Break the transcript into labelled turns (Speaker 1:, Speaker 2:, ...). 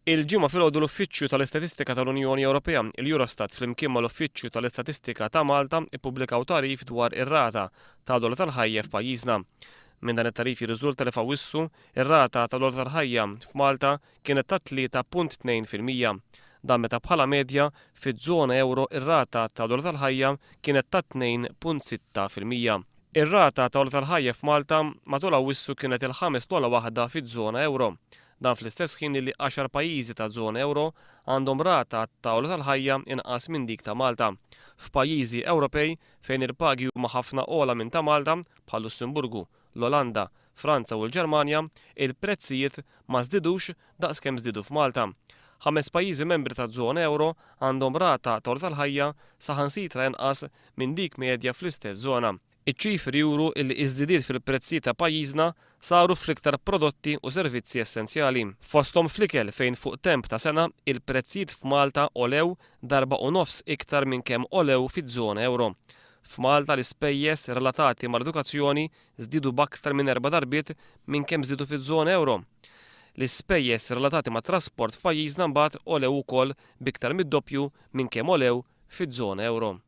Speaker 1: Il-Ġimgħa filgħodu l-Uffiċċju tal-Istatistika tal-Unjoni Ewropea, il-Eurostat, flimkien mal-Uffiċċju tal-Istatistika ta' Malta ppubblikaw tagħrif dwar ir-rata ta' l-għola tal-ħajja f'pajjiżna. Minn dan it-tagħrif jirriżulta li f'Awwissu, ir-rata tal-għola tal-ħajja f'Malta kienet ta' 3.2%. Dan meta bħala medja, fiż-żona ewro r-rata ta' l-għola tal-ħajja kienet ta' 2.6%. Ir-rata ta' għola tal-ħajja f'Malta matul Awwissu kienet il-ħames l-ogħla waħda fiż-żona ewro. Dan fl-istess ħin li għaxar pajjiżi taż-żona ewro għandhom rata ta' għola tal-ħajja inqas minn dik ta' Malta. F'pajjiżi Ewropej fejn il-pagi huma ħafna ogħla minn ta' Malta, bħal-Lussemburgu, l-Olanda, Franza u l-Ġermanja, il-prezzijiet ma żdidux daqs kemm żdiedu f'Malta. Ħames pajjiżi membri taż-żona ewro għandhom rata ta' għola tal-ħajja saħansitra inqas minn dik medja fl-istess żona. Iċ-ċifri juru illi iż-żidiet fil-prezzijiet ta' pajjiżna saru fl-iktar prodotti u servizzi essenzjali. Fosthom fl-ikel fejn fuq temp ta' sena il-prezzijiet f'Malta għolew darba u nofs iktar minn kemm għolew fiż-żona ewro. F'Malta l-ispejjeż relatati mal-edukazzjoni żdiedu b'aktar minn erba' darbiet minn kemm żdiedu fiż-żona ewro. L-ispejjeż relatati mat-trasport f'pajjiżna mbagħad għolew ukoll b'iktar mid-doppju minn kemm għolew fiż-żona ewro.